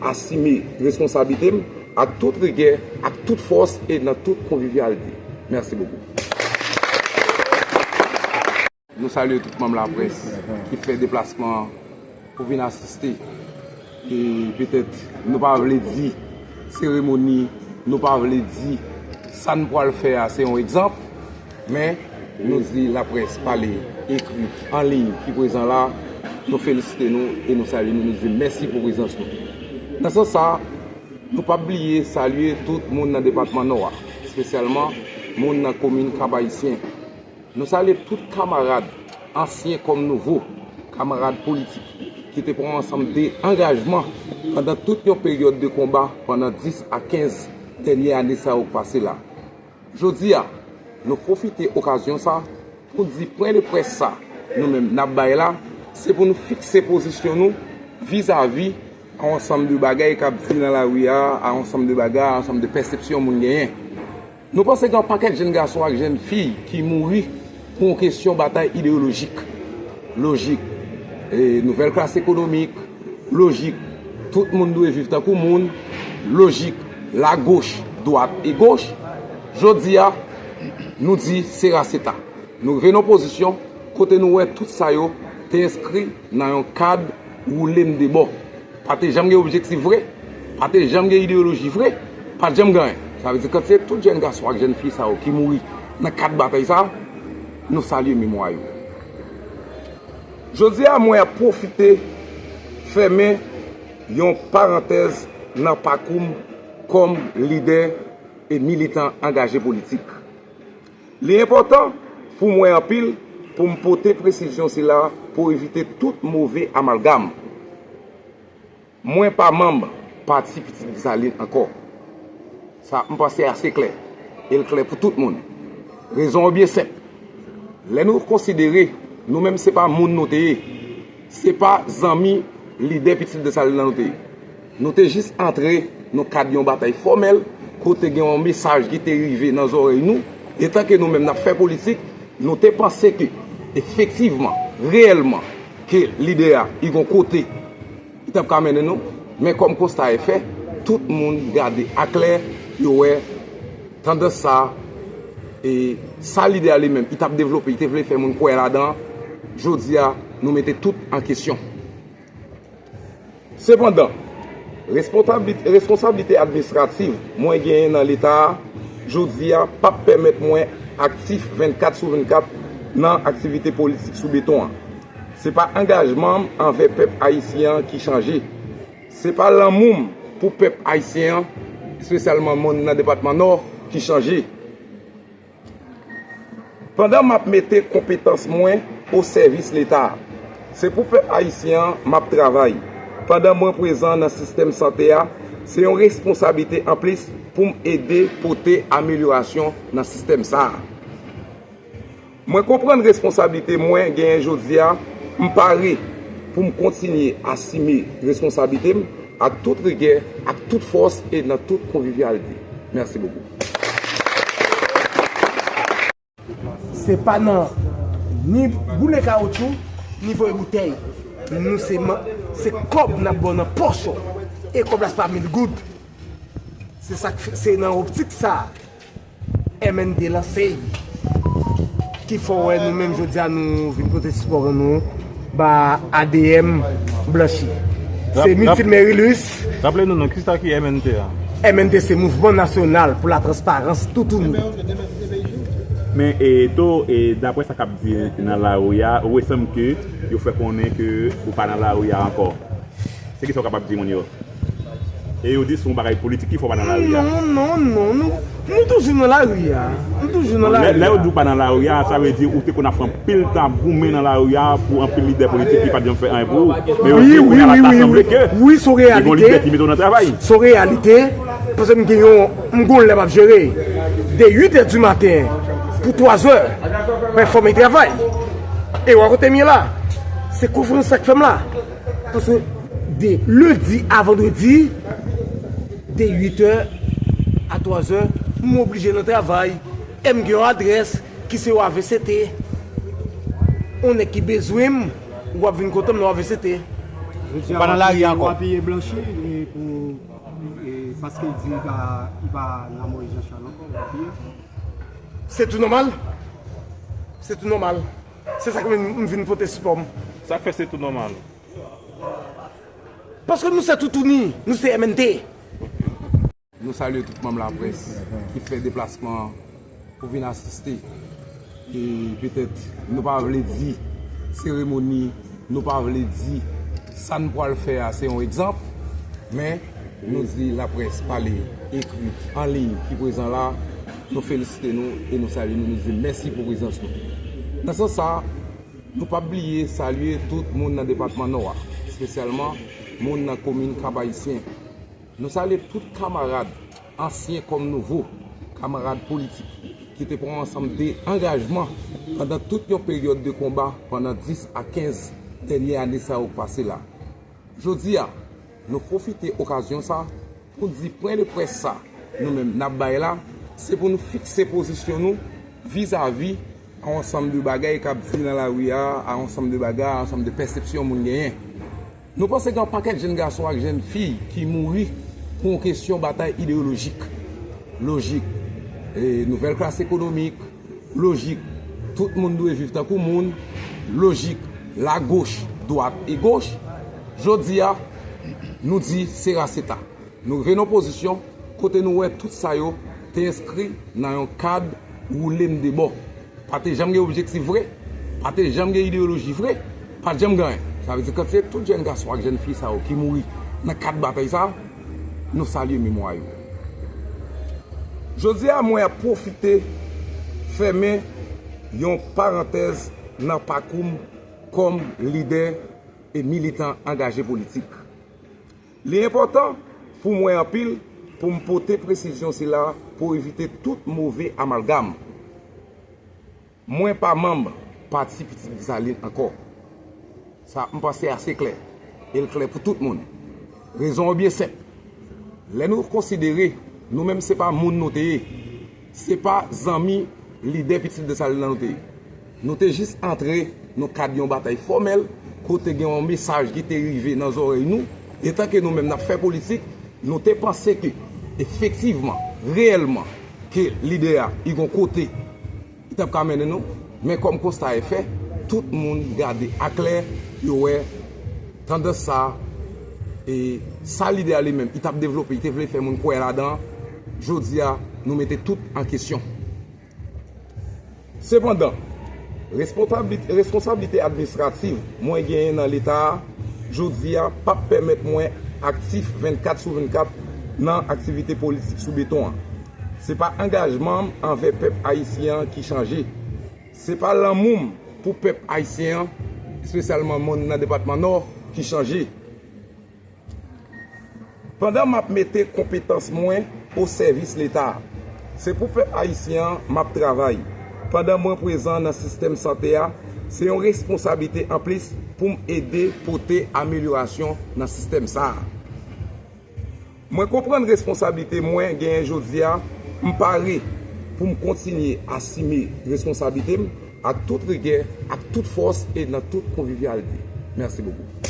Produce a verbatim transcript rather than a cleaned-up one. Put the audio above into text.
asime responsablite m ak tout rigè, ak tout fòs e nan tout konvivyalite. Mèsi bokou. Nou salye tout manm laprès ki fè deplasman an pou vin asiste. E petèt nou pa vle di seremoni, nou pa vle di sa n pral fè a se yon egzanp, men nou di laprès pale, ekri, an liy ki prezan la, nou felisite nou e nou salye nou, nou di mèsi pou prezans nou. Nan sans sa, nou p ap bliye salye tout moun nan depatman Nò a, espesyalman moun nan komin Kap Ayisyen. Nou salye tout kamarad, ansyen kòm nouvo, kamarad politik, ki te pran ansanm de angajman pandan tout yon peryòd de konba pandan dis a kenz dènye ane sa yo k pase la. Jodi a, nou pwofite okazyon sa pou di pwen de près sa nou menm n ap bay la, se pou nou fikse pozisyon nou vizavi a yon ansanm de bagay k ap di nan lari a, a yon ansanm de bagay, a yon ansanm de pèsepsyon moun genyen. Nou panse gen yon pakèt jèn gason ak jèn fi ki mouri pou yon kesyon batay ideyolojik. Lojik, e, nouvèl klas ekonomik, lojik, tout moun dwe viv tankou moun, lojik, lagoch, dwat e goch. Jodi a, nou di sera seta. Nou rive nan pozisyon kote nou wè tout sa yo te enskri nan yon kad woule m de bò. Pa te janm gen objektif vre, pa te janm gen ideyoloji vre, pa t janm gen anyen. Sa vle di kantite tout jèn gason ak jèn fi sa yo ki mouri nan kad batay sa, nou salye memwa yo. Jodi a, mwen ap pwofite fèmen yon parantèz nan pakou m kòm lidè e militan angaje politik. Li enpòtan pou mwen anpil pou m pote presizyon sila pou evite tout move amalgam. Mwen pa manm Pati Pitit Desalin ankò. Sa, m panse ase klè, e l klè pou tout moun. Rezon an byen senp. Lè nou konsidere nou menm se pa moun nou te ye, se pa zanmi lidè Pitit Desalin nan nou te ye. Nou te jis antre nan kad yon batay fòmèl kote gen yon mesaj ki te rive nan zòrèy nou, etanke nou menm n ap fè politik, nou te panse ke efektivman, reyèlman, ke lidè a li gon kote li t ap ka mennen nou, men kòm konsta e fè, tout moun gade aklè, yo wè tandans sa, e sa lidè a li menm li t ap devlope, li te vle fè moun kwè ladan, jodi a, nou mete tout an kesyon. Sepandan, responsablite, responsablite administrativ mwen genyen nan Leta a, jodi a, p ap pèmèt mwen aktif vennkat sou vennkat nan aktivite politik sou beton an. Se pa angajman m anvè pèp ayisyen an ki chanje. Se pa lanmou m pou pèp ayisyen an, espesyalman moun nan depatman Nò, ki chanje. Pandan m ap mete konpetans mwen o sèvis Leta a, se pou pèp ayisyen an m ap travay. Pandan mwen prezan nan sistèm sante a, se yon responsablite anplis pou m ede pote amelyorasyon nan sistèm sa a. Mwen konprann responsablite mwen genyen jodi a, m pare pou m kontinye asime responsablite m ak tout rigè, ak tout fòs e nan tout konvivyalite. Mèsi bokou. Se pa nan ni boule kawotchou, ni voye boutèy. Nou se, se kòb n ap ba w nan pòch ou. E kòb la se pa mil goud. Se sa k fè, se nan optik sa a. M N T lanse. Ki fè w wè nou menm jodi a nou vin pote sipò nou ba A D M Blanchi. Se Mithil Merilus. Raple nou non, kisa ki M N T a? M N T se Mouvman Nasyonal pou Latransparans Toutouni. Men e to, e daprè sa k ap di nan lari a, ou wè sanm ke yo fè konnen ke ou pa nan lari a ankò. Se kisa w kapab di moun yo? E yo di se yon bagay politik ki fè w pa nan lari a. Non, non, non, nou, nou toujou nan lari a. Nou toujou nan lari a. Lè yo di w pa nan lari a, sa vle di ou te konn ap fè anpil tan ap goumen nan lari a pou anpil lidè politik ki pa t janm fè anyen pou ou. Men yo di w kounye a la ta sanble ke gen yon lidè ki mete w nan travay. Se yon reyalite. Paske m gen yon, m gon lè m ap jere de uit è di maten pou twa zè, mwen fò m travay. E wè kote m ye la. Se konferans sa k fè m la. Paske de lendi a vandredi, de uit è a twa zè, m oblije nan travay. E m gen yon adrès ki se O A V C T. Yon nèg ki bezwen m, w ap vin kote m nan O A V C T. Ou pa nan lari a ankò. Pou, e, paske l di li pa, li pa nan Moïse Jean Charles ankò, w ap bliye. Se tou nòmal. Se tou nòmal. Se sa k fè m vin pote sipò m. Sa k fè se tou nòmal? Paske nou se toutouni, nou se M N T. Nou salye tout manm laprès ki fè deplasman an pou vin asiste. E petèt nou pa vle di seremoni, nou pa vle di sa n pral fè a se yon egzanp, men nou di laprès pale, ekri, anliy ki prezan la, nou felisite nou e nou salye nou, nou di mèsi pou prezans nou. Nan sans sa, nou p ap bliye salye tout moun nan depatman Nò a, espesyalman moun nan komin Kap Ayisyen. Nou salye tout kamarad, ansyen kòm nouvo, kamarad politik, ki te pran ansanm de angajman pandan tout yon peryòd de konba pandan dis a kenz dènye ane sa yo k pase la. Jodi a, nou pwofite okazyon sa pou n di pwen de près sa nou menm n ap bay la, se pou nou fikse pozisyon nou vizavi a yon ansanm de bagay k ap di nan lari a, a yon ansanm de bagay, a yon ansanm de pèsepsyon moun genyen. Nou panse gen yon pakèt jèn gason ak jèn fi ki mouri pou yon kesyon batay ideyolojik. Lojik, e, nouvèl klas ekonomik, lojik, tout moun dwe viv tankou moun, lojik, lagoch, dwat e goch. Jodi a, nou di se raseta. Nou rive nan yon pozisyon kote nou wè tout sa yo te enskri nan yon kad woule m de bò. Pa te janm gen objektif vre, pa te janm gen ideyoloji vre, pa t janm gen anyen. Sa vle di kantite tout jèn gason ak jèn fi sa yo ki mouri nan kad batay sa, nou salye memwa yo. Jodi a mwen ap pwofite fèmen yon parantèz nan pakou m kòm lidè e militan angaje politik. Li enpòtan pou mwen anpil pou m pote presizyon sila pou evite tout move amalgam. Mwen pa manm Pati Pitit Desalin ankò. Sa, m panse ase klè. E l klè pou tout moun. Rezon an byen senp. Lè nou konsidere, nou menm se pa moun nou te ye. Se pa zanmi lidè Pitit Desalin nan nou te ye. Nou te jis antre nan kad yon batay fòmèl, kote gen yon mesaj ki te rive nan zòrèy nou, etanke nou menm n ap fè politik, nou te panse ke, efektivman, reyèlman, ke lidè a, li gon kote li t ap ka mennen nou, men kòm konsta e fè, tout moun gade aklè, yo wè tandans sa, e sa lidè a li menm, li t ap devlope, li te vle fè moun kwè ladan, jodi a, nou mete tout an kesyon. Sepandan, responsablite, responsablite administrativ mwen genyen nan Leta a, jodi a, p ap pèmèt mwen aktif vennkat sou vennkat nan aktivite politik sou beton an. Se pa angajman m anvè pèp ayisyen an ki chanje. Se pa lanmou m pou pèp ayisyen an, espesyalman moun nan depatman Nò, ki chanje. Pandan m ap mete konpetans mwen o sèvis Leta, se pou pèp ayisyen an m ap travay. Pandan mwen prezan nan sistèm sante a, se yon responsablite anplis pou m ede pote amelyorasyon nan sistèm sa a. Mwen konprann responsablite mwen genyen jodi a, m pare pou m kontinye asime responsablite m ak tout rigè, ak tout fòs e nan tout konvivyalite. Mèsi bokou.